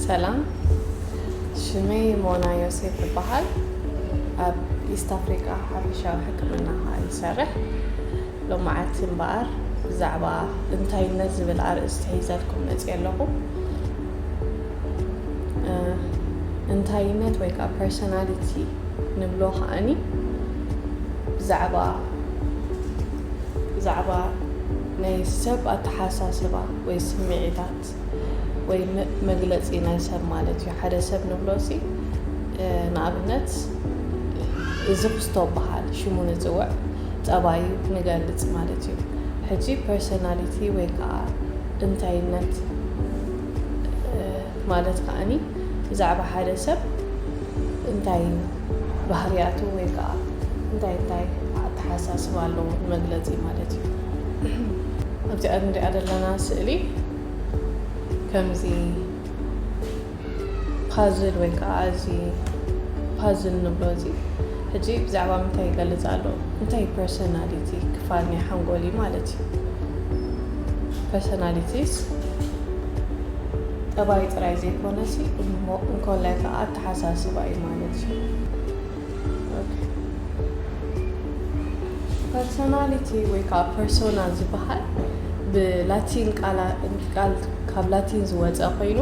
ሰላም፣ ሽመይ ሞና ዮሴፍ ይበሃል። ኣብ ኢስት ኣፍሪቃ ሓፈሻዊ ሕክምና ከዓ ይሰርሕ። ሎማዓቲ እምበኣር ብዛዕባ እንታይነት ዝብል ኣርእስቲ ሒዘልኩም መፅየ ኣለኹ። እ፣ እንታይነት ወይ ከዓ ፐርሶናሊቲ ንብሎ ከዓኒ ብዛዕባ ብዛዕባ ናይ ሰብ ኣተሓሳስባ ወይ ስምዒታት ወይ መ- መግለፂ ናይ ሰብ ማለት እዩ። ሓደ ሰብ ንብሎ ሲ ንኣብነት እዚ ክስቶ በሃል ሽሙ ንፅውዕ፣ ፀባዩ ንገልፅ ማለት እዩ። ሕጂ ፐርሶናሊቲ ወይ ከዓ እንታይነት ማለት ከዓኒ ብዛዕባ ሓደ ሰብ እንታይ ባህርያቱ ወይ ከዓ እንታይ እንታይ ኣተሓሳስባ ኣለዎ መግለፂ ማለት እዩ። ኣብዚኣ ንሪኣ ዘለና ስእሊ ከምዚ ፓዝል ወይ ከዓ እዚ ፓዝል ንብሎ እዚ ሕጂ ብዛዕባ ምንታይ ይገልፅ ኣሎ? እንታይ ፐርሶናሊቲ ክፋል ናይ ሓንጎል እዩ ማለት እዩ። ፐርሶናሊቲስ ጠባይ ጥራይ ዘይኮነሲ እሞ እንኮላይ ከዓ ኣተሓሳስባ እዩ ማለት እዩ። ፐርሶናሊቲ ወይ ከዓ ፐርሶና ዝበሃል ብላቲን ቃል ካብ ላቲን ዝወፀ ኮይኑ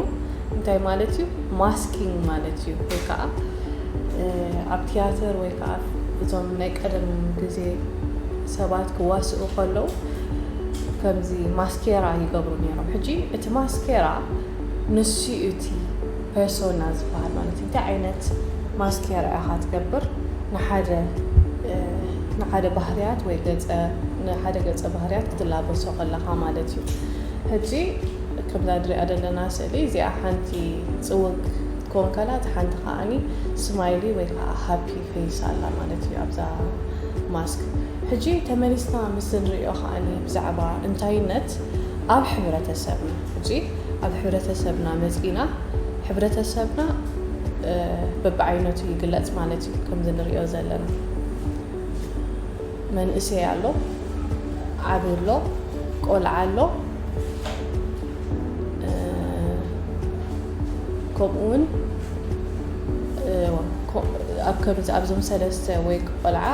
እንታይ ማለት እዩ? ማስኪንግ ማለት እዩ። ወይ ከዓ ኣብ ቲያትር ወይ ከዓ እዞም ናይ ቀደም ግዜ ሰባት ክዋስኡ ከለዉ ከምዚ ማስኬራ ይገብሩ ነይሮም። ሕጂ እቲ ማስኬራ ንሱ እዩ እቲ ፐርሶና ዝበሃል ማለት እዩ። እንታይ ዓይነት ማስኬራ ኢኻ ትገብር? ንሓደ ንሓደ ባህርያት ወይ ገፀ ንሓደ ገፀ ባህርያት ክትላበሶ ከለኻ ማለት እዩ። ሕጂ ከምዛ ንሪኣ ዘለና ስእሊ እዚኣ ሓንቲ ፅውግ ክትኮን ከላ እቲ ሓንቲ ከዓኒ ስማይሊ ወይ ከዓ ሃፒ ፌስ ኣላ ማለት እዩ ኣብዛ ማስክ። ሕጂ ተመሊስና ምስ ንሪኦ ከዓኒ ብዛዕባ እንታይነት ኣብ ሕብረተሰብና ሕጂ ኣብ ሕብረተሰብና መፂና ሕብረተሰብና በብዓይነቱ ይግለፅ ማለት እዩ። ከምዚ ንሪኦ ዘለና መንእሰይ ኣሎ፣ ዓቢ ኣሎ፣ ቆልዓ ኣሎ። ከምኡ እውን ኣብ ከምዚ ኣብዞም ሰለስተ ወይ ቆልዓ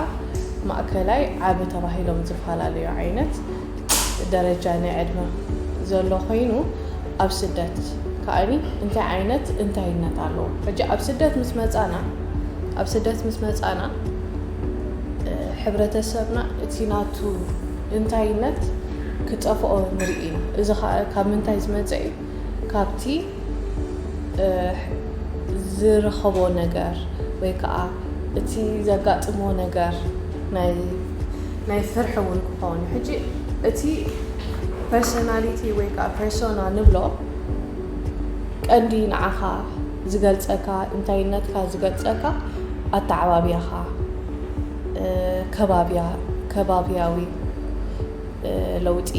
ማእከላይ ዓቢ ተባሂሎም ዝፈላለዩ ዓይነት ደረጃ ናይ ዕድመ ዘሎ ኮይኑ ኣብ ስደት ከዓኒ እንታይ ዓይነት እንታይነት ኣለዎ? ሕጂ ኣብ ስደት ምስ መጻና ኣብ ስደት ምስ መጻና ሕብረተሰብና እቲ ናቱ እንታይነት ክጠፍኦ ንርኢ ኢና። እዚ ከዓ ካብ ምንታይ ዝመፀ እዩ? ካብቲ ዝረኸቦ ነገር ወይ ከዓ እቲ ዘጋጥሞ ነገር ናይ ናይ ፍርሒ እውን ክኸውን እዩ። ሕጂ እቲ ፐርሶናሊቲ ወይ ከዓ ፐርሶና ንብሎ ቀንዲ ንዓኻ ዝገልፀካ እንታይነትካ ዝገልፀካ ኣተዓባብያኻ ከባብያ ከባብያዊ ለውጢ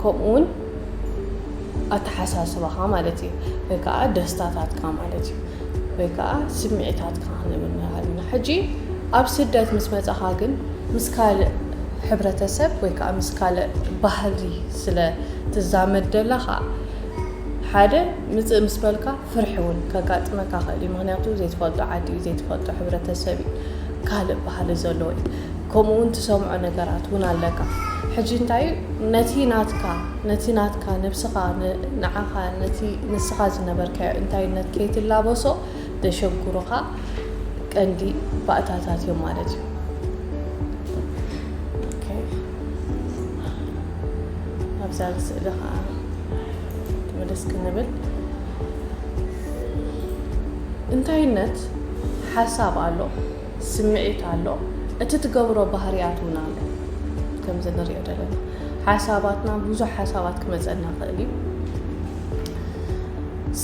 ከምኡ እውን ኣተሓሳስባኻ ማለት እዩ ወይ ከዓ ደስታታትካ ማለት እዩ ወይ ከዓ ስምዒታትካ ክንብል ንኽእል ኢና። ሕጂ ኣብ ስደት ምስ መፃኻ ግን ምስ ካልእ ሕብረተሰብ ወይ ከዓ ምስ ካልእ ባህሊ ስለ ትዛመድ ዘለኻ ሓደ ምፅእ ምስ በልካ ፍርሒ እውን ከጋጥመካ ክእል እዩ። ምክንያቱ ዘይትፈልጦ ዓዲ እዩ፣ ዘይትፈልጦ ሕብረተሰብ እዩ፣ ካልእ ባህሊ ዘለዎ እዩ። ከምኡ እውን ትሰምዖ ነገራት እውን ኣለካ። ሕጂ እንታይ እዩ ነቲ ናትካ ነቲ ናትካ ነብስኻ ንዓኻ ነቲ ንስኻ ዝነበርካዮ እንታይነት ከይትላበሶ ዘሸግሩኻ ቀንዲ ባእታታት እዮም ማለት እዩ። ኣብዛ ስእሊ ከዓ ምልስ ክንብል እንታይነት ሓሳብ ኣሎ፣ ስምዒት ኣሎ፣ እቲ ትገብሮ ባህርያት እውን ኣሎ። ከምዚ ንሪኦ ዘለና ሓሳባትና ብዙሕ ሓሳባት ክመፀና ክእል እዩ።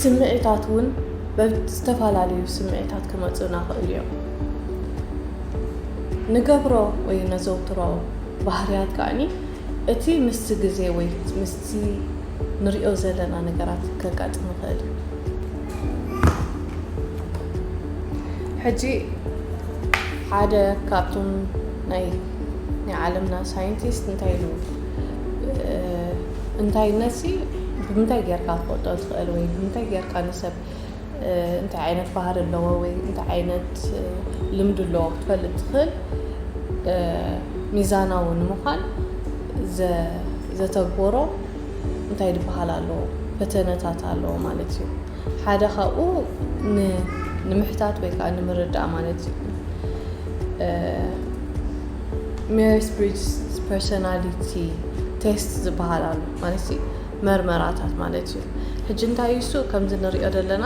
ስምዒታት እውን ዝተፈላለዩ ስምዒታት ክመፁና ክእል እዮም። ንገብሮ ወይ ነዘውትሮ ባህርያት ከዓኒ እቲ ምስቲ ግዜ ወይ ምስቲ ንሪኦ ዘለና ነገራት ከጋጥም ይኽእል እዩ። ሕጂ ሓደ ካብቶም ናይ ናይ ዓለምና ሳይንቲስት እንታይ ኢሉ እንታይ ነሲ ብምንታይ ጌርካ ትፈልጦ ትኽእል ወይ ብምንታይ ጌርካ ንሰብ እንታይ ዓይነት ባህሪ ኣለዎ ወይ እንታይ ዓይነት ልምዲ ኣለዎ ክትፈልጥ ትኽእል። ሚዛናዊ ንምዃን ዘተግበሮ እንታይ ዝበሃል ኣለዎ፣ ፈተነታት ኣለዎ ማለት እዩ። ሓደ ካብኡ ንምሕታት ወይ ከዓ ንምርዳእ ማለት እዩ። ሜየርስ ብሪጅስ ፐርሶናሊቲ ቴስት ዝበሃል ኣሎ ማለት እዩ፣ መርመራታት ማለት እዩ። ሕጂ እንታይ እዩ እሱ? ከምዚ ንሪኦ ዘለና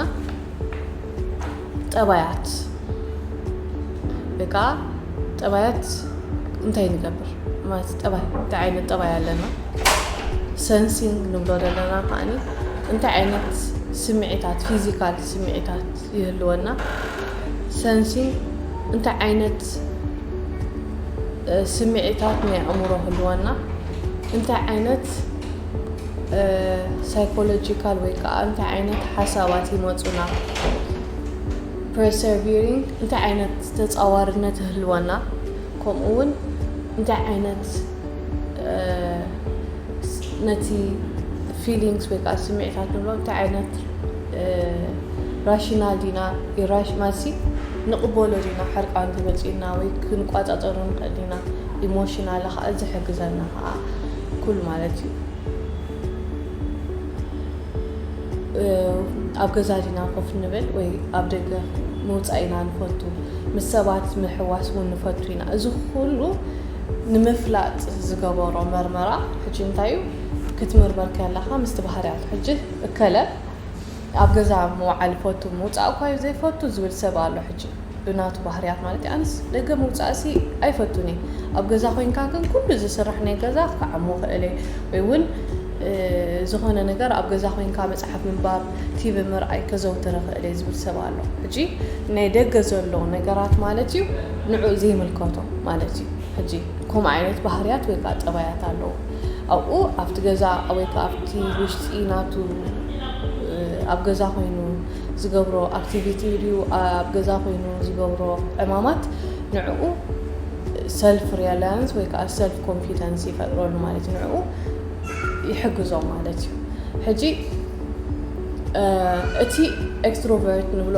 ጠባያት ወይ ከዓ ጠባያት እንታይ ንገብር ማለት ጠባይ እንታይ ዓይነት ጠባይ ኣለና፣ ሰንሲንግ ንብሎ ዘለና ከዓኒ እንታይ ዓይነት ስምዒታት፣ ፊዚካል ስምዒታት ይህልወና፣ ሰንሲንግ እንታይ ዓይነት ስምዒታት ናይ ኣእምሮ ህልወና፣ እንታይ ዓይነት ሳይኮሎጂካል ወይ ከዓ እንታይ ዓይነት ሓሳባት ይመፁና፣ ፐርሰርቪሪንግ እንታይ ዓይነት ተፃዋርነት ህልወና፣ ከምኡ እውን እንታይ ዓይነት ነቲ ፊሊንግስ ወይ ከዓ ስምዒታት ንብሎ እንታይ ዓይነት ራሽናል ዲና ኢራሽ ማሲ ንቕበሎ ዲና፣ ሕርቃን ተመፂና ወይ ክንቋፃፀሩ ንኽእል ዲና፣ ኢሞሽናል ከዓ ዝሕግዘና ከዓ ኩሉ ማለት እዩ። ኣብ ገዛ ዲና ኮፍ ንብል ወይ ኣብ ደገ ምውፃእ ኢና ንፈቱ፣ ምስ ሰባት ምሕዋስ እውን ንፈቱ ኢና። እዚ ኩሉ ንምፍላጥ ዝገበሮ መርመራ ሕጂ እንታይ እዩ? ክትምርመር ከለኻ ምስቲ ባህርያት ሕጂ እከለ ኣብ ገዛ ምውዓል ይፈቱ ምውፃእ እኳ ዘይፈቱ ዝብል ሰብ ኣሎ። ሕጂ ብናቱ ባህርያት ማለት ኣንስ ደገ ምውፃእሲ ኣይፈቱን እየ። ኣብ ገዛ ኮይንካ ግን ኩሉ ዝስራሕ ናይ ገዛ ክዓሞ ክእለ ወይ እውን ዝኾነ ነገር ኣብ ገዛ ኮይንካ መፅሓፍ ምንባብ፣ ቲቪ ምርኣይ ከዘውትረ ክእለ ዝብል ሰብ ኣሎ። ሕጂ ናይ ደገ ዘሎ ነገራት ማለት እዩ ንዑ ዘይምልከቶ ማለት እዩ። ሕጂ ከምኡ ዓይነት ባህርያት ወይ ከዓ ጠባያት ኣለዉ። ኣብኡ ኣብቲ ገዛ ወይ ከዓ ኣብቲ ውሽጢ ናቱ ኣብ ገዛ ኮይኑ ዝገብሮ ኣክቲቪቲ ድዩ ኣብ ገዛ ኮይኑ ዝገብሮ ዕማማት ንዕኡ ሰልፍ ሪላያንስ ወይ ከዓ ሰልፍ ኮንፊደንስ ይፈጥረሉ ማለት እዩ። ንዕኡ ይሕግዞ ማለት እዩ። ሕጂ እቲ ኤክስትሮቨርት ንብሎ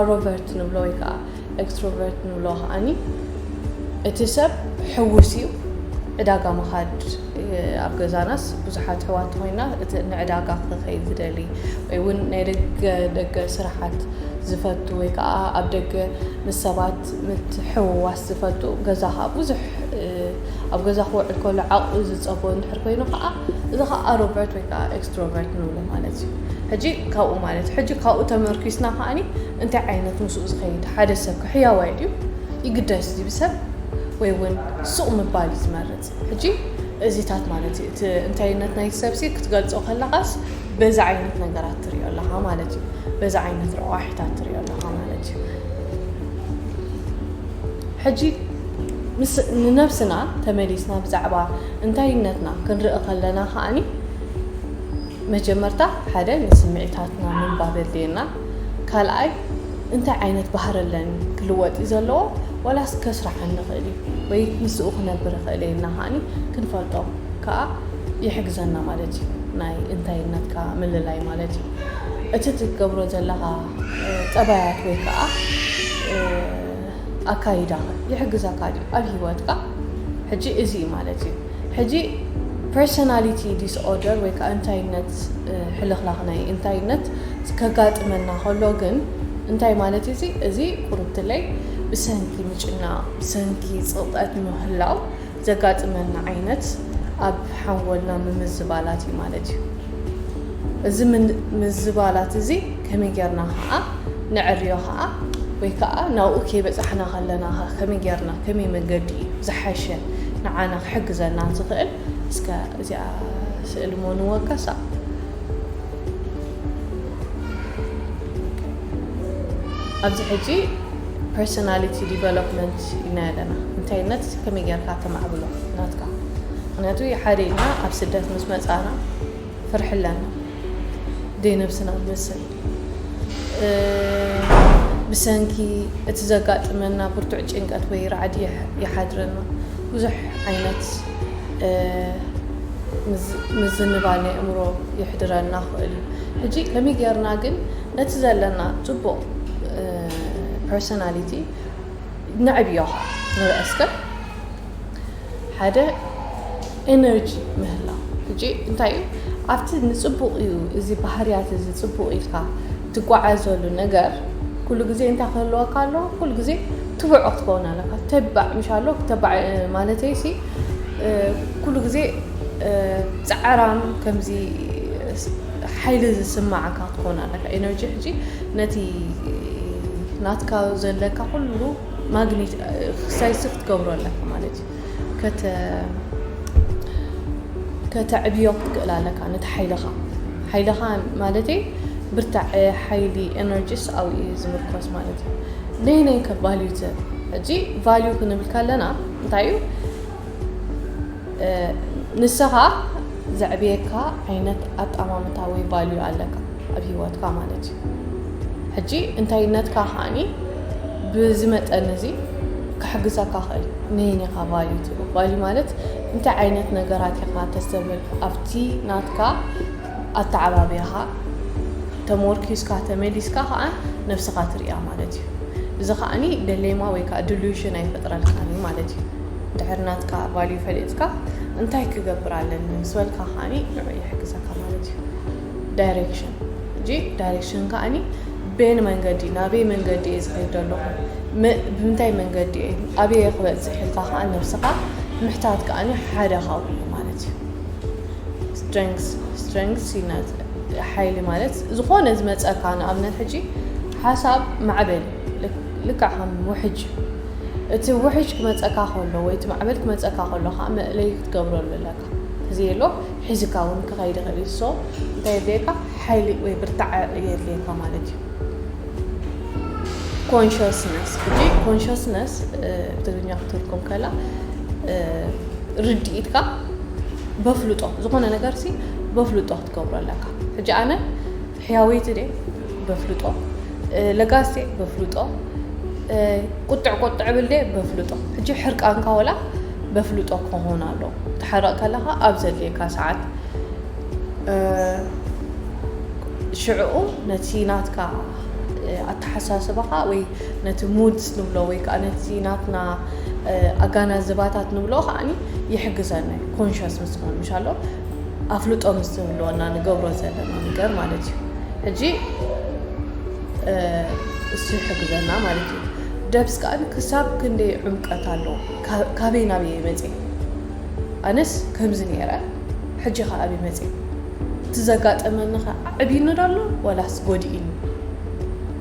ኣሮቨርት ንብሎ ወይ ከዓ ኤክስትሮቨርት ንብሎ ከዓኒ እቲ ሰብ ሕውስ እዩ። ዕዳጋ ምኻድ ኣብ ገዛናስ ብዙሓት ኣሕዋት ኮይና እቲ ንዕዳጋ ክኸይድ ዝደሊ ወይ እውን ናይ ደገ ደገ ስራሓት ዝፈቱ ወይ ከዓ ኣብ ደገ ምስ ሰባት ምትሕውዋስ ዝፈቱ ገዛ ከዓ ብዙሕ ኣብ ገዛ ክውዕል ከሎ ዓቕኡ ዝፀቦ እንድሕር ኮይኑ ከዓ እዚ ከዓ ኣሮቨርት ወይ ከዓ ኤክስትሮቨርት ንብሎ ማለት እዩ። ሕጂ ካብኡ ማለት ሕጂ ካብኡ ተመርኪስና ከዓኒ እንታይ ዓይነት ምስኡ ዝኸይድ ሓደ ሰብ ክሕያዋይ ድዩ ይግደስ ዝብል ሰብ ወይ እውን ሱቕ ምባል እዩ ዝመርፅ። ሕጂ እዚታት ማለት እዩ እቲ እንታይነት ናይ ሰብ ሲ ክትገልፆ ከለኻስ በዚ ዓይነት ነገራት ትሪኦ ኣለኻ ማለት እዩ። በዚ ዓይነት ረቋሒታት ትሪኦ ኣለኻ ማለት እዩ። ሕጂ ንነብስና ተመሊስና ብዛዕባ እንታይነትና ክንርኢ ከለና ከዓኒ መጀመርታ ሓደ ንስምዒታትና ምንባብ የድልየና። ካልኣይ እንታይ ዓይነት ባህሪ ኣለኒ ክልወጥ እዩ ዘለዎ ዋላስ ከስርሓኒ ይኽእል እዩ ወይ ምስኡ ክነብር ይኽእል እየ ኢልና ከዓኒ ክንፈልጦ ከዓ ይሕግዘና ማለት እዩ። ናይ እንታይነትካ ምልላይ ማለት እዩ። እቲ ትገብሮ ዘለኻ ጠባያት ወይ ከዓ ኣካይዳኻ ይሕግዘካ ድዩ ኣብ ሂወትካ? ሕጂ እዚ እዩ ማለት እዩ። ሕጂ ፐርሶናሊቲ ዲስኦርደር ወይ ከዓ እንታይነት ሕልኽላኽ ናይ እንታይነት ከጋጥመና ከሎ ግን እንታይ ማለት እዚ እዚ ቁርብትለይ ብሰንኪ ምጭናቕ ብሰንኪ ፅቕጠት ምህላው ዘጋጥመና ዓይነት ኣብ ሓንጎልና ምምዝባላት እዩ ማለት እዩ። እዚ ምዝባላት እዚ ከመይ ጌርና ከዓ ንዕርዮ ከዓ ወይ ከዓ ናብኡ ከይበፃሕና ከለና ከመይ ጌርና ከመይ መንገዲ እዩ ዝሓሸ ንዓና ክሕግዘና ዝኽእል እስከ እዚኣ ስእሊ ሞ ንወቀሳ ኣብዚ ሕጂ ፐርሶናሊቲ ዲቨሎፕመንት ኢና ኣለና። እንታይነት ከመይ ጌርካ ተማዕብሎ ናትካ። ምክንያቱ ሓደ ኢልና ኣብ ስደት ምስ መፃና ፍርሒ ኣለና። ደይ ነብስና ንመስል ብሰንኪ እቲ ዘጋጥመና ብርቱዕ ጭንቀት ወይ ራዕዲ ይሓድረና። ብዙሕ ዓይነት ምዝንባል ናይ እምሮ ይሕድረና ክእል እዩ። ሕጂ ከመይ ጌርና ግን ነቲ ዘለና ጽቡቕ ፐርሶናሊቲ ነዕብዮ። ንርአ እስከ ሓደ ኤነርጂ ምህላው። ሕጂ እንታይ እዩ ኣብቲ ንጽቡቕ እዩ፣ እዚ ባህርያት እዚ ጽቡቕ ኢልካ ትጓዓዘሉ ነገር ኩሉ ግዜ እንታይ ክህልወካ ኣለዎ? ኩሉ ግዜ ትብዖ ክትከውን ኣለካ። ተባዕ ምሽ ኣሎ ተባዕ ማለተይ ሲ ኩሉ ግዜ ጸዕራም ከምዚ ሓይሊ ዝስማዓካ ክትከውን ኣለካ። ኤነርጂ ሕጂ ነቲ ናትካ ዘለካ ኩሉ ማግኔት ክሳይስፍ ትገብሮ ኣለካ ማለት እዩ። ከተዕብዮ ክትክእል ኣለካ ነቲ ሓይልኻ። ሓይልኻ ማለተይ ብርታዕ ሓይሊ ኤነርጂስ ኣብኡ እዩ ዝምርኮስ ማለት እዩ። ነይ ነይ ከቫልዩ ሕጂ ቫልዩ ክንብል ከለና እንታይ እዩ? ንስኻ ዘዕብየካ ዓይነት ኣጣማምታ ወይ ቫልዩ ኣለካ ኣብ ህይወትካ ማለት እዩ። ሕጂ እንታይነትካ ከዓኒ ብዚ መጠን እዚ ክሕግዘካ ክእል። ነየኒኻ ቫልዩ ትብል? ቫልዩ ማለት እንታይ ዓይነት ነገራት ኢኻ ተስተብል ኣብቲ ናትካ ኣተዓባብያኻ ተመርኪስካ ተመሊስካ ከዓ ነብስኻ ትሪኣ ማለት እዩ። እዚ ከዓኒ ደሌማ ወይ ከዓ ዲሉዥን ኣይፈጥረልካን እዩ ማለት እዩ። ድሕሪ ናትካ ቫልዩ ፈሊጥካ እንታይ ክገብር ኣለኒ ምስ በልካ ከዓኒ ንዑ ይሕግዘካ ማለት እዩ። ዳይሬክሽን። ሕጂ ዳይሬክሽን ከዓኒ በየን መንገዲ ናበይ መንገዲ እየ ዝኸይድ ዘለኹ፣ ም- ብምንታይ መንገዲ እየ ኣበየ ክበፅሕ ኢልካ ከዓ ነብስኻ ምሕታት ከዓኒ ሓደ ካብኡ እዩ ማለት እዩ። ስትሬንግስ ስትሬንግስ ሓይሊ ማለት ዝኾነ ዝመፀካ ንኣብነት ሕጂ ሓሳብ ማዕበል ልክዕ ከም ውሕጅ እቲ ውሕጅ ክመፀካ ከሎ ወይ እቲ ማዕበል ክመፀካ ከሎ ከዓ መእለይ ክትገብረሉ ኣለካ። እዚ የሎ ሒዝካ እውን ክኸይድ ይኽእል እዩ። ሶ እንታይ የድልየካ? ሓይሊ ወይ ብርታዐ የድልየካ ማለት እዩ። ኮንሽስነስ ሕጂ ኮንሽስነስ ብትግርኛ ክትርኩም ከላ ርድኢትካ በፍልጦ ዝኾነ ነገር ሲ በፍልጦ ክትገብሮ ኣለካ። ሕጂ ኣነ ሕያወይቲ ደ በፍልጦ ለጋስቴ በፍልጦ ቁጥዕ ቁጥዕ ብልደ በፍልጦ። ሕጂ ሕርቃንካ ወላ በፍልጦ ክኾን ኣሎ። ትሓረቕ ከለኻ ኣብ ዘድልየካ ሰዓት ሽዕኡ ነቲ ናትካ ኣተሓሳስባኻ ወይ ነቲ ሙድስ ንብሎ ወይ ከዓ ነቲ ናትና ኣጋናዝባታት ንብሎ ከዓኒ ይሕግዘና። ኮንሽስ ምስ ኾን ምሻሎ ኣፍልጦ ምስ ዝህልወና ንገብሮ ዘለና ነገር ማለት እዩ። ሕጂ እሱ ይሕግዘና ማለት እዩ። ደብስ ከዓ ክሳብ ክንደይ ዕምቀት ኣለዎ? ካበይ ናበይ መፅእ? ኣነስ ከምዚ ነይረ፣ ሕጂ ከዓ ኣበይ መፅእ? እቲ ዘጋጠመኒ ከ ዓዕቢኒ ዶ ኣሎ ዋላስ ጎዲእኒ?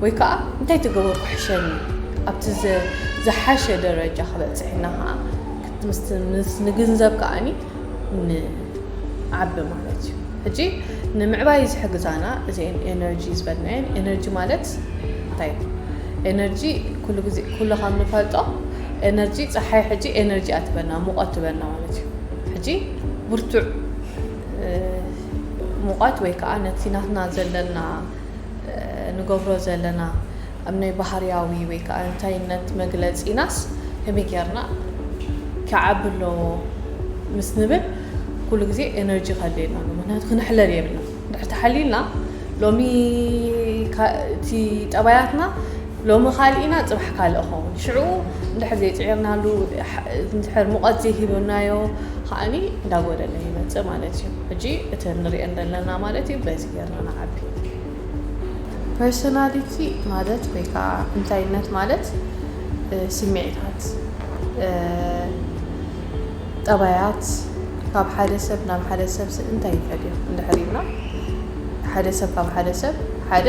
ወይ ከዓ እንታይ ተገበርኩ ሕሸኒ? ኣብቲ ዝሓሸ ደረጃ ክበፅሕ ኢና ከዓ ምስ ንግንዘብ ከዓኒ ንዓቢ ማለት እዩ። ሕጂ ንምዕባይ ዝሕግዛና እዚአን ኤነርጂ ዝበልናየን። ኤነርጂ ማለት እንታይ? ኤነርጂ ኩሉ ግዜ ኩሉ ከም ንፈልጦ ኤነርጂ ፀሓይ ሕጂ ኤነርጂ ኣትበና ሙቐት ትበና ማለት እዩ። ሕጂ ብርቱዕ ሙቐት ወይ ከዓ ነቲ ናትና ዘለና ንገብሮ ዘለና ኣብ ናይ ባህርያዊ ወይ ከዓ እንታይነት መግለፂናስ ከመይ ጌርና ክዓቢ ኣለዎ ምስ ንብል ኩሉ ግዜ ኤነርጂ ከድልየና ኣሎ። ምክንያቱ ክንሕለል የብልና። እንድሕር ተሓሊልና ሎሚ እቲ ጠባያትና ሎሚ ካልኢና ፅባሕ ካልእ ኸውን ሽዑ እንድሕር ዘይፅዒርናሉ እንድሕር ሙቐት ዘይሂብናዮ ከዓኒ እንዳጎደለ ይመፅእ ማለት እዩ። ሕጂ እቲ ንሪኦ ዘለና ማለት እዩ በዚ ጌርና ንዓቢ። ፐርሶናሊቲ ማለት ወይ ከዓ እንታይነት ማለት ስምዒታት፣ ጠባያት ካብ ሓደ ሰብ ናብ ሓደ ሰብ እንታይ ይፈልዮ እንድሕር ኢልና ሓደ ሰብ ካብ ሓደ ሰብ ሓደ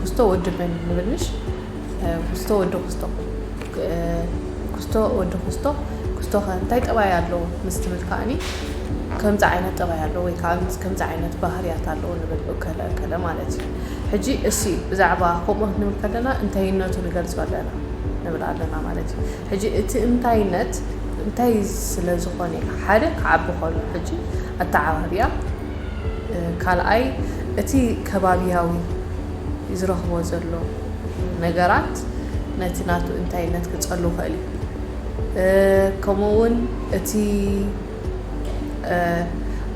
ኩስቶ ወዲ መን ንብልንሽ ኩስቶ ወዲ ኩስቶ ኩስቶ ወዲ ኩስቶ ኩስቶ ከ እንታይ ጠባይ ኣለዎ ምስ ትብል ከዓኒ ከምዚ ዓይነት ጠባይ ኣለዎ ወይ ከዓ ከምዚ ዓይነት ባህርያት ኣለዎ ንብል እከለ እከለ ማለት እዩ። ሕጂ እሲ ብዛዕባ ከምኡ ክንብል ከለና እንታይነቱ ንገልፆ ኣለና ንብል ኣለና ማለት እዩ። ሕጂ እቲ እንታይነት እንታይ ስለ ዝኾነ ሓደ ክዓቢ ከሎ ሕጂ ኣተዓባብያ ካልኣይ እቲ ከባብያዊ ዝረኽቦ ዘሎ ነገራት ነቲ ናቱ እንታይነት ክጸሉ ይኽእል እዩ። ከምኡ እውን እቲ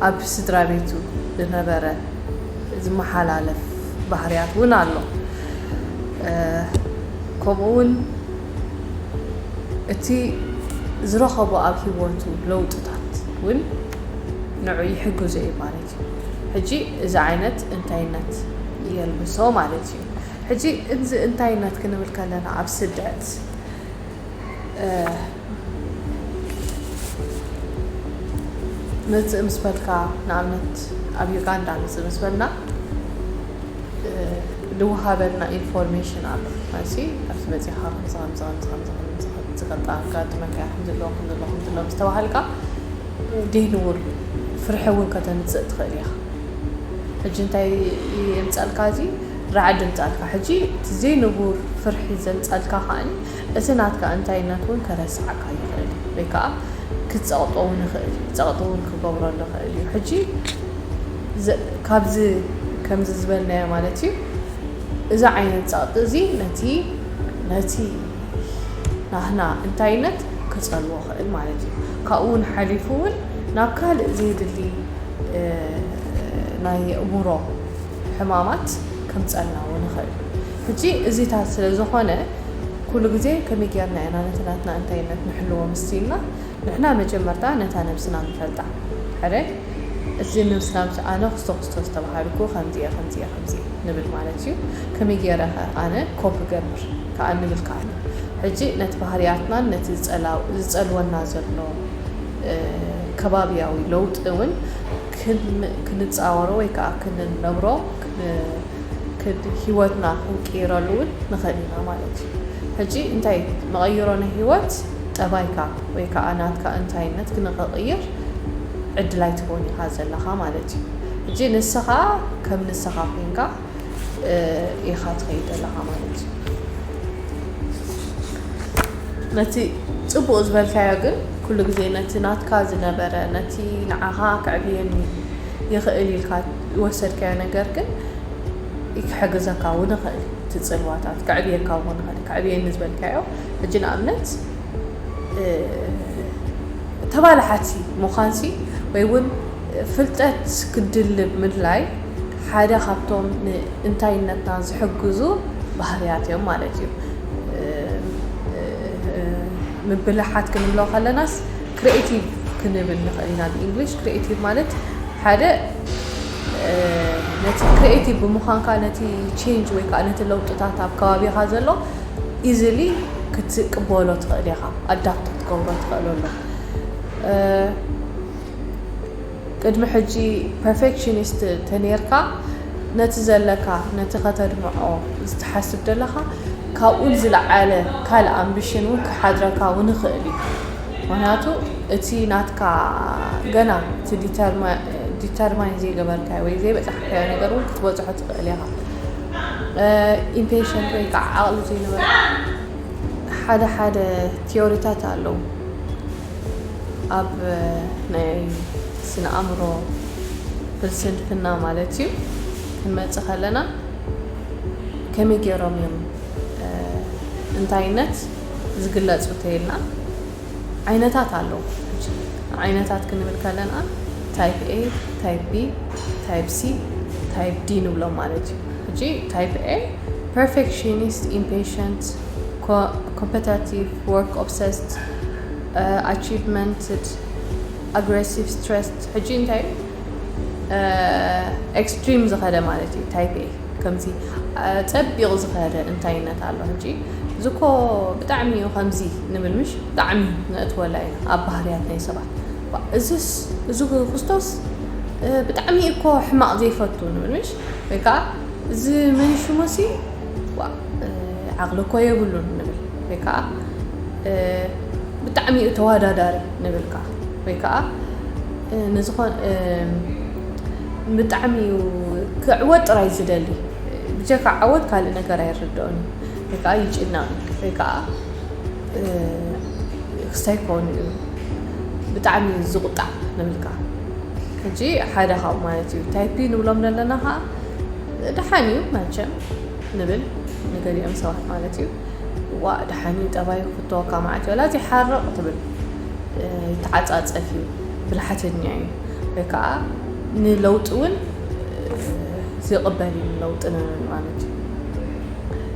ኣብ ስድራ ቤቱ ዝነበረ ዝመሓላለፍ ባህርያት እውን ኣሎ። ከምኡ እውን እቲ ዝረኸቦ ኣብ ህይወቱ ለውጥታት እውን ንዑ ይሕግዞ እዩ ማለት እዩ። ሕጂ እዚ ዓይነት እንታይነት የልብሶ ማለት እዩ። ሕጂ እዚ እንታይነት ክንብል ከለና ኣብ ስደት ምፅእ ምስ በልካ፣ ንኣብነት ኣብ ዩጋንዳ ምፅእ ምስ በልና ዝወሃበና ኢንፎርሜሽን ኣሎ። እዚ ኣብዚ መፂኻ ከምዚ ከምዚ ከምዚ ከምዚ ከምዚ ከምዚ ከጋጥመካ ከምዚ ኣሎ ከምዚ ኣሎ ከምዚ ኣሎ ምስ ተባሃልካ ደይንቡር ፍርሒ እውን ከተምፅእ ትኽእል ኢኻ። ሕጂ እንታይ የምፀልካ? እዚ ራዕዲ ምፀልካ። ሕጂ እቲ ዘይንቡር ፍርሒ ዘምፀልካ ከዓኒ እቲ ናትካ እንታይነት እውን ከረስዓካ ይኽእል እዩ፣ ወይ ከዓ ክትፀቕጦ እውን ይኽእል እዩ፣ ፀቕጢ እውን ክገብረሉ ይኽእል እዩ። ሕጂ ካብዚ ከምዚ ዝበልናዮ ማለት እዩ፣ እዚ ዓይነት ፀቕጢ እዚ ነቲ ነቲ ናህና እንታይነት ክፀልዎ ይኽእል ማለት እዩ። ካብኡ እውን ሓሊፉ እውን ናብ ካልእ ዘይድሊ ናይ ኣእምሮ ሕማማት ከምፀልና እውን ይኽእል። ሕጂ እዚታት ስለ ዝኾነ ኩሉ ግዜ ከመይ ጌርና ኢና ነቲ ናትና እንታይነት ንሕልዎ ምስ ኢልና ንሕና መጀመርታ ነታ ነብስና ንፈልጣ። ሕረ እዚ ነብስና ምስ ኣነ ክስቶ ክስቶ ዝተባሃልኩ ከምዚ እየ ከምዚ እየ ከምዚ ንብል ማለት እዩ። ከመይ ገይረ ከ ኣነ ኮፕ ገብር ከዓ ንብል ከዓ ሕጂ ነቲ ባህርያትናን ነቲ ዝፀልወና ዘሎ ከባብያዊ ለውጢ እውን ክንፃወሮ ወይ ከዓ ክንነብሮ ህይወትና ክንቅይረሉ እውን ንኽእል ኢና ማለት እዩ። ሕጂ እንታይ መቐይሮ ናይ ህይወት ጠባይካ ወይ ከዓ ናትካ እንታይነት ክንክቕይር ዕድል ኣይትቦን ኢኻ ዘለኻ ማለት እዩ። ሕጂ ንስኻ ከም ንስኻ ኮንካ ኢኻ ትኸይድ ዘለኻ ማለት እዩ። ነቲ ፅቡቕ ዝበልካዮ ግን ኩሉ ግዜ ነቲ ናትካ ዝነበረ ነቲ ንዓኻ ክዕብየኒ ይኽእል ኢልካ ዝወሰድካዮ ነገር ግን ክሕግዘካ እውን ይኽእል። እቲ ፅልዋታት ክዕብየካ እውን ይኽእል። ክዕብየኒ ዝበልካዮ ሕጂ ንኣብነት ተባላሓቲ ምዃንሲ ወይ እውን ፍልጠት ክድልብ ምድላይ ሓደ ካብቶም ንእንታይነትና ዝሕግዙ ባህርያት እዮም ማለት እዩ። ምብልሓት ክንብሎ ከለናስ ክሪኤቲቭ ክንብል ንኽእል ኢና። ብእንግሊሽ ክሪኤቲቭ ማለት ሓደ ነቲ ክሪኤቲቭ ብምዃንካ ነቲ ቼንጅ ወይ ከዓ ነቲ ለውጥታት ኣብ ከባቢኻ ዘሎ ኢዝሊ ክትቅበሎ ትኽእል ኢኻ፣ ኣዳፕት ክትገብሮ ትኽእል ኣሎ። ቅድሚ ሕጂ ፐርፌክሽኒስት ተኔርካ ነቲ ዘለካ ነቲ ከተድምዖ ዝተሓስብ ዘለኻ ካብኡ ዝለዓለ ካልእ ኣምቢሽን እውን ክሓድረካ እውን ይኽእል እዩ። ምክንያቱ እቲ ናትካ ገና እቲ ዲተርማይን ዘይገበርካዮ ወይ ዘይበፃሕካዮ ነገር እውን ክትበፅሖ ትኽእል ኢኻ። ኢምፔሽንት ወይ ከዓ ዓቕሊ ዘይነበረ ሓደ ሓደ ቲዮሪታት ኣለዉ ኣብ ናይ ስነ ኣእምሮ ፍልስፍና ማለት እዩ። ክንመፅእ ከለና ከመይ ገይሮም እዮም እንታይነት ዝግለፁ ተይልና ዓይነታት ኣለዉ። ዓይነታት ክንብል ከለና ታይፕ ኤ፣ ታይፕ ቢ፣ ታይፕ ሲ፣ ታይፕ ዲ ንብሎም ማለት እዩ። ሕጂ ታይፕ ኤ perfectionist, impatient, competitive, work obsessed, achievement aggressive, stressed። ሕጂ እንታይ ኤክስትሪም ዝኸደ ማለት እዩ። ታይፕ ኤ ከምዚ ጸቢቑ ዝኸደ እንታይነት ኣሎ። ሕጂ እዚ እኮ ብጣዕሚ እዩ ከምዚ ንብል ምሽ ብጣዕሚ ነእትወላ ኢና ኣብ ባህርያት ናይ ሰባት። እዚስ እዚ ክርስቶስ ብጣዕሚ እኮ ሕማቕ ዘይፈቱ ንብል ምሽ ወይ ከዓ እዚ መን ሽሙሲ ዓቕሊ እኮ የብሉን ንብል ወይ ከዓ ብጣዕሚ እዩ ተወዳዳሪ ንብል ከዓ ወይ ከዓ ንዝኾን ብጣዕሚ እዩ ክዕወት ጥራይ ዝደሊ ብጀካ ዓወት ካልእ ነገር ኣይርድኦን እዩ ወይ ከዓ ይጭነቕ ወይ ከዓ ክስታይ ክኾኑ እዩ ብጣዕሚ እዩ ዝቁጣዕ ንብል ከዓ ሕጂ ሓደ ካብኡ ማለት እዩ ታይፕ ንብሎም ዘለና ከዓ ደሓን እዩ መቸም ንብል ንገሊኦም ሰባት ማለት እዩ ዋ ደሓን እዩ ጠባይ ክፍተወካ መዓት እዩ ላዚ ሓርቕ ትብል ይተዓፃፀፍ እዩ ብልሓተኛ እዩ ወይ ከዓ ንለውጢ እውን ዝቕበል እዩ ለውጢ ንብል ማለት እዩ።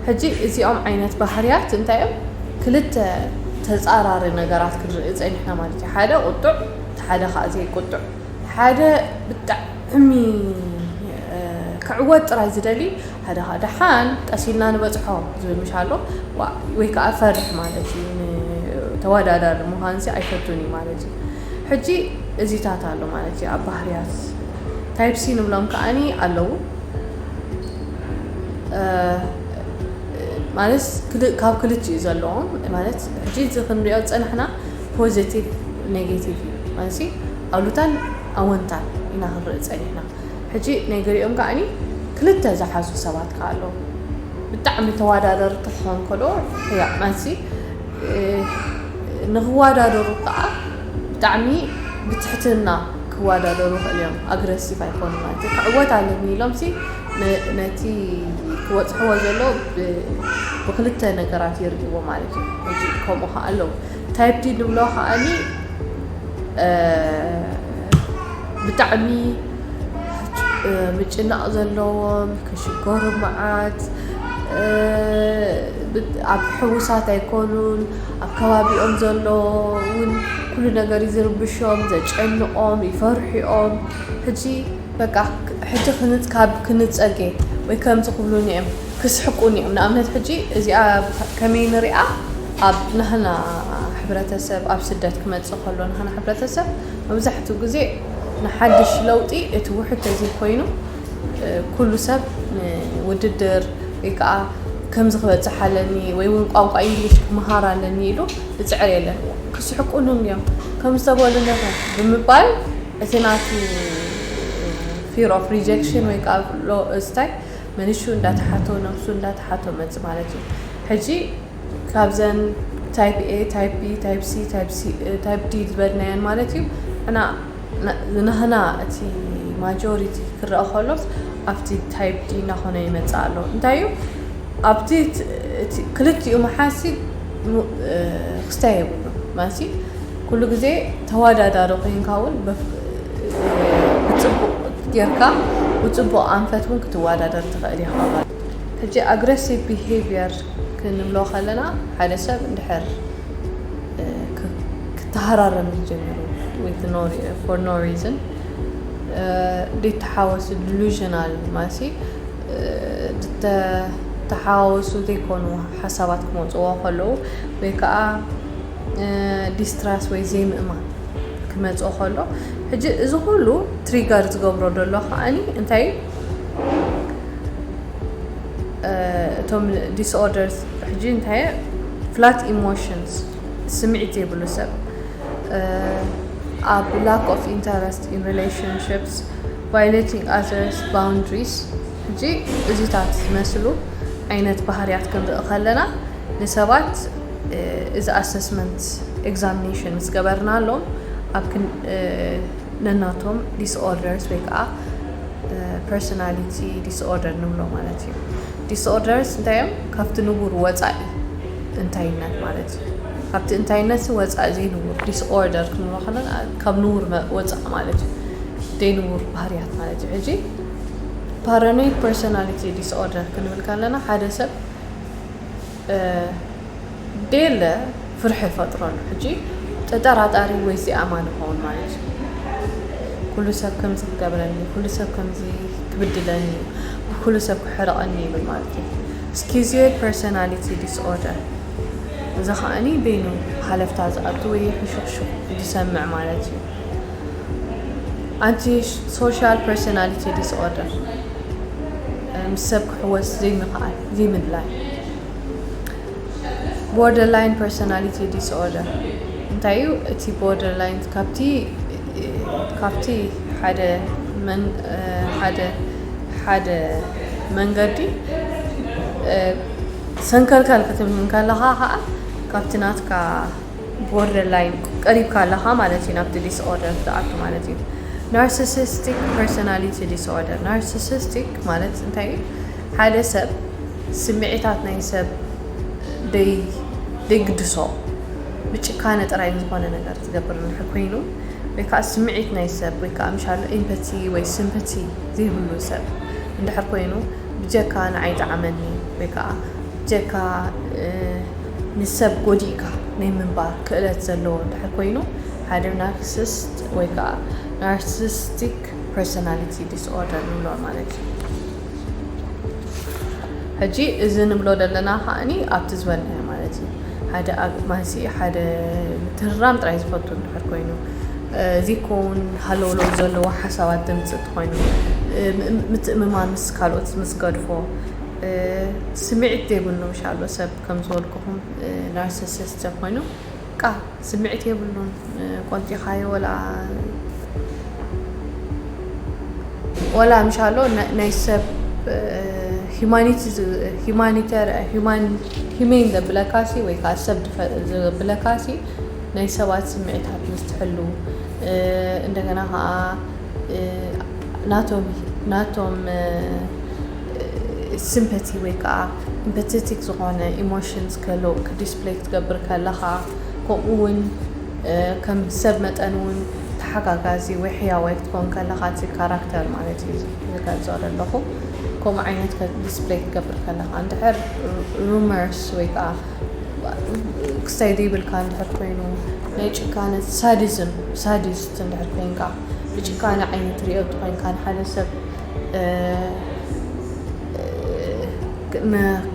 ሕጂ እዚኦም ዓይነት ባህርያት እንታይ እዮም? ክልተ ተጻራሪ ነገራት ክንርኢ ጸኒሕና ማለት እዩ። ሓደ ቁጡዕ፣ እቲ ሓደ ከዓ ዘይቁጡዕ። ሓደ ብጣዕሚ ክዕወት ጥራይ ዝደሊ፣ ሓደ ከዓ ደሓን ቀሲልና ንበጽሖ ዝብል ምሽ ኣሎ። ወይ ከዓ ፈርሕ ማለት እዩ። ተወዳዳሪ ምዃንሲ ኣይፈቱን እዩ ማለት እዩ። ሕጂ እዚታት ኣሎ ማለት እዩ ኣብ ባህርያት። ታይፕ ሲ ንብሎም ከዓኒ ኣለዉ። ማለት ካብ ክልቲኡ ዘለዎም ማለት ሕጂ እዚ ክንሪኦ ዝፀናሕና ፖዚቲቭ፣ ኔጌቲቭ እዩ ማለት ኣሉታን ኣወንታን ኢና ክንርኢ ፀኒሕና። ሕጂ ናይ ገሊኦም ከዓኒ ክልተ ዝሓዙ ሰባት ከዓ ኣለዉ። ብጣዕሚ ተወዳደርቲ ክኾን ከሎ ሕያ ማንሲ ንክወዳደሩ ከዓ ብጣዕሚ ብትሕትና ክወዳደሩ ክእል እዮም። ኣግረሲቭ ኣይኮኑ ማለት እዩ። ክዕወት ኣለኒ ኢሎም ሲ ነቲ ክበፅሕዎ ዘሎ ብክልተ ነገራት የርእዎ ማለት እዩ። ከምኡ ከዓ ኣለዉ። ታይፕ ዲ ንብሎ ከዓኒ ብጣዕሚ ምጭናቕ ዘለዎም፣ ክሽገሩ መዓት፣ ኣብ ሕዉሳት ኣይኮኑን። ኣብ ከባቢኦም ዘሎ እውን ኩሉ ነገር እዩ ዝርብሾም፣ ዘጨንቖም፣ ይፈርሕኦም። ሕጂ በቃ ሕጂ ካብ ክንጸጌ ወይ ከምዚ ክብሉኒ እዮም፣ ክስሕቁኒ እዮም። ንኣብነት ሕጂ እዚኣ ከመይ ንሪኣ ኣብ ናህና ሕብረተሰብ ኣብ ስደት ክመጽእ ከሎ ናህና ሕብረተሰብ መብዛሕትኡ ግዜ ንሓድሽ ለውጢ እቲ ውሕድ ተዘይኮይኑ ኩሉ ሰብ ንውድድር ወይ ከዓ ከምዚ ክበፅሕ ኣለኒ ወይ እውን ቋንቋ ኢንግሊሽ ክመሃር ኣለኒ ኢሉ ዝፅዕር የለን። ክስሕቁኒ እዮም ከም ዝተበሉ ነፈ ብምባል እቲ ናቱ fear of rejection ወይ ከዓ እንታይ መሊሹ እንዳተሓቶ ነብሱ እንዳተሓቶ መፅ ማለት እዩ። ሕጂ ካብዘን ታይፕ ኤ፣ ታይፕ ቢ፣ ታይፕ ሲ፣ ታይፕ ዲ ዝበልናየን ማለት እዩ። እና ናህና እቲ ማጆሪቲ ክረአ ከሎስ ኣብቲ ታይፕ ዲ እናኾነ ይመፅእ ኣሎ። እንታይ እዩ ኣብቲ ክልቲኡ መሓሲ ክስታይ የብሉ ማለት ኩሉ ግዜ ተወዳዳሪ ኮይንካ እውን ብፅቡቅ ጌርካ ብፅቡቅ ኣንፈት እውን ክትወዳደር ትኽእል ኢኻ። ሕጂ ኣግረሲቭ ቢሄቪየር ክንብሎ ከለና ሓደ ሰብ እንድሕር ክተሃራረም ዝጀምሩ for no reason ዘይተሓወሱ ዲሉዥናል ማሲ ዝተሓዋወሱ ዘይኮኑ ሓሳባት ክመፅዎ ከለዉ ወይ ከዓ ዲስትራስ ወይ ዘይምእማን ክመፅኦ ከሎ ሕጂ እዚ ኩሉ ትሪገር ዝገብሮ ዘሎ ከዓኒ እንታይ እቶም ዲስኦርደርስ ሕጂ እንታይ flat emotions ስምዒት ዘይብሉ ሰብ ኣብ lack of interest in relationships violating others boundaries ሕጂ እዚታት ዝመስሉ ዓይነት ባህርያት ክንርኢ ከለና ንሰባት እዚ ኣሰስመንት ኤግዛሚኔሽን ምስ ገበርናሎም ኣብ ነናቶም ዲስኦርደርስ ወይ ከዓ ፐርሶናሊቲ ዲስኦርደር ንብሎ ማለት እዩ። ዲስኦርደርስ እንታይ እዮም? ካብቲ ንቡር ወፃኢ እንታይነት ማለት እዩ። ካብቲ እንታይነት ወፃኢ ዘይንቡር ዲስኦርደር ክንብሎ ከለና ካብ ንቡር ወፃኢ ማለት እዩ። ዘይንቡር ባህርያት ማለት እዩ። ሕጂ ፓራኖይድ ፐርሶናሊቲ ዲስኦርደር ክንብል ከለና ሓደ ሰብ ደለ ፍርሒ ይፈጥረሉ። ሕጂ ተጠራጣሪ ወይ ዘይኣማኒ ይኸውን ማለት እዩ። ኩሉ ሰብ ከምዚ ክገብረኒ፣ ኩሉ ሰብ ከምዚ ክብድለኒ፣ ኩሉ ሰብ ክሕርቐኒ ይብል ማለት እዩ። ስኪዚዮይድ ፐርሶናሊቲ ዲስኦርደር እዚ ከዓኒ በይኑ ሃለፍታ ዝኣቱ ወይ ሕሹኽሹኽ ዝሰምዕ ማለት እዩ። ኣንቲ ሶሻል ፐርሶናሊቲ ዲስኦርደር ምስ ሰብ ክሕወስ ዘይምኽኣል፣ ዘይምድላይ። ቦርደርላይን ፐርሶናሊቲ ዲስኦርደር እንታይ እዩ? እቲ ቦርደርላይን ካብቲ ካብቲ ሓደ መን ሓደ ሓደ መንገዲ ሰንከልከል ክትብል እንከለኻ ከዓ ካብቲ ናትካ ቦርደርላይን ቀሪብካ ኣለኻ ማለት እዩ ናብቲ ዲስኦርደር ትኣቱ ማለት እዩ። ናርሲሲስቲክ ፐርሶናሊቲ ዲስኦርደር ናርሲሲስቲክ ማለት እንታይ እዩ? ሓደ ሰብ ስምዒታት ናይ ሰብ ደይ ደይግድሶ ብጭካነ ጥራይ ዝኾነ ነገር ዝገብር እንድሕር ኮይኑ ወይ ከዓ ስምዒት ናይ ሰብ ወይ ከዓ ምሻሉ ኤምፐቲ ወይ ሲምፐቲ ዘይብሉ ሰብ እንድሕር ኮይኑ ብጀካ ንዓይ ጠዓመኒ ወይ ከዓ ብጀካ ንሰብ ጎዲእካ ናይ ምንባር ክእለት ዘለዎ እንድሕር ኮይኑ ሓደ ናርሲሲስት ወይ ከዓ ናርሲሲስቲክ ፐርሶናሊቲ ዲስኦርደር ንብሎ ማለት እዩ። ሕጂ እዚ ንብሎ ዘለና ከዓኒ ኣብቲ ዝበልናዮ ማለት እዩ። ሓደ ኣግማሲ ሓደ ምትህራም ጥራይ ዝፈቱ እንድሕር ኮይኑ እዚ ኮን ሃለውለው ዘለዎ ሓሳባት ድምፂ እንተኮይኑ ምትእምማን ምስ ካልኦት ምስ ገድፎ ስምዒት ዘይብሉ ምሻሎ ሰብ ከም ዝበልኩኹም ናርሲሲስት ኮይኑ ቃ ስምዒት የብሉን። ቆንጢኻዮ ወላ ወላ ምሻሎ ናይ ሰብ ሂማኒቲ ሂማኒተር ሂሜን ዘብለካሲ ወይ ከዓ ሰብ ዘብለካሲ ናይ ሰባት ስምዒታት ምስ ትሕሉ እንደገና ከዓ ናቶም ናቶም ሲምፐቲ ወይ ከዓ ኢምፐተቲክ ዝኾነ ኢሞሽንስ ከሎ ዲስፕሌይ ክትገብር ከለኻ ከምኡ እውን ከም ሰብ መጠን እውን ተሓጋጋዚ ወይ ሕያዋይ ክትኮን ከለኻ እቲ ካራክተር ማለት እዩ ዝገልጾ ዘለኹ። ከምኡ ዓይነት ዲስፕሌይ ክትገብር ከለኻ እንድሕር ሩመርስ ወይ ከዓ ክስታይ ዘይብልካ እንድሕር ኮይኑ ናይ ጭካነ ሳዲዝም ሳዲስት እንድሕር ኮይንካ ብጭካነ ዓይነት ሪኦ እንተኮይንካ ንሓደ ሰብ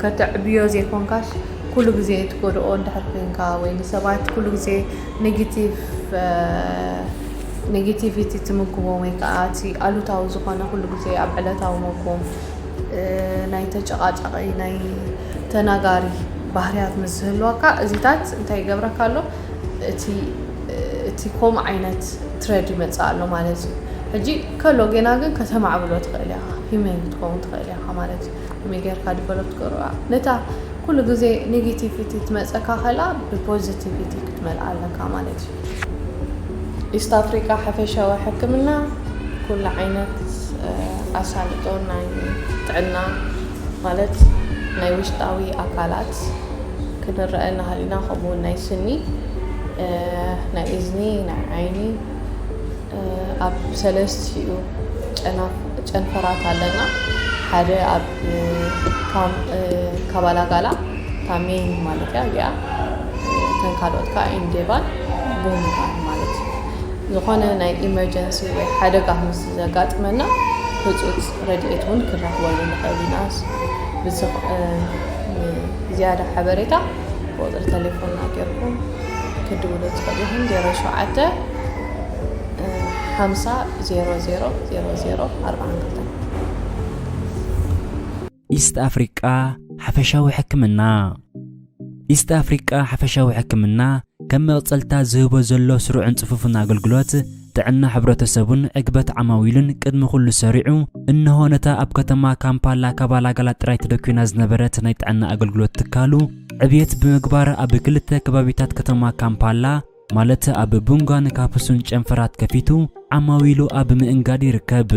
ከተዕብዮ ዘይኮንካስ ኩሉ ግዜ ትጎድኦ እንድሕር ኮይንካ ወይ ንሰባት ኩሉ ግዜ ኔጌቲቭ ኔጌቲቪቲ ትምግቦም ወይ ከዓ እቲ ኣሉታዊ ዝኾነ ኩሉ ግዜ ኣብ ዕለታዊ መግቦም ናይ ተጨቃጫቂ ናይ ተናጋሪ ባህርያት ምስ ዝህልወካ እዚታት እንታይ ይገብረካ ኣሎ? እቲ እቲ ከምኡ ዓይነት ትረድ ይመፅእ ኣሎ ማለት እዩ። ሕጂ ከሎ ጌና ግን ከተማዕብሎ ትኽእል ኢኻ፣ ሂሜን ክትከውን ትኽእል ኢኻ ማለት እዩ። ከመይ ጌርካ ዲቨሎፕ ትገብሮ ነታ ኩሉ ግዜ ኔጌቲቪቲ ትመፀካ ከላ ብፖዚቲቪቲ ክትመልኣ ኣለካ ማለት እዩ። ኢስት ኣፍሪቃ ሓፈሻዊ ሕክምና ኩሉ ዓይነት ኣሳልጦ ናይ ጥዕና ማለት ናይ ውሽጣዊ ኣካላት ክንረአ እናሃሊና ከምኡውን ናይ ስኒ ናይ እዝኒ ናይ ዓይኒ ኣብ ሰለስቲኡ ጨንፈራት ኣለና። ሓደ ኣብ ካባላጋላ ታሜን ማለት እያ እዚኣ እተን ካልኦት ከዓ ኢንዴባን ቡምባን ማለት እዩ። ዝኾነ ናይ ኢመርጀንሲ ወይ ሓደጋ ምስ ዘጋጥመና ህፁፅ ረድኤት እውን ክንረክበሉ ንኽእል ኢና። ዝያዳ ሓበሬታ ብቁፅሪ ቴሌፎንና ጌርኩም ክትድውሉ ትኽእሉ ኢኹም። ዜሮ ሸውዓተ ሓምሳ ዜሮ ዜሮ ዜሮ ዜሮ ኣርባዓን ክልተን። ኢስት ኣፍሪቃ ሓፈሻዊ ሕክምና። ኢስት ኣፍሪቃ ሓፈሻዊ ሕክምና ከም መቕጸልታ ዝህቦ ዘሎ ስሩዕን ጽፉፍን ኣገልግሎት ጥዕና ሕብረተሰቡን ዕግበት ዓማዊሉን ቅድሚ ኩሉ ሰሪዑ፣ እንሆ ነታ ኣብ ከተማ ካምፓላ ካባላጋላ ጥራይ ተደኲና ዝነበረት ናይ ጥዕና ኣገልግሎት ትካሉ ዕብየት ብምግባር ኣብ ክልተ ከባቢታት ከተማ ካምፓላ ማለት ኣብ ቡንጋን ካፕሱን ጨንፈራት ከፊቱ ዓማዊሉ ኣብ ምእንጋድ ይርከብ።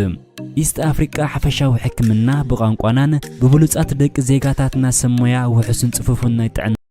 ኢስት ኣፍሪቃ ሓፈሻዊ ሕክምና ብቋንቋናን ብብሉጻት ደቂ ዜጋታትና ሰብ ሞያ ውሑስን ጽፉፍን ናይ ጥዕና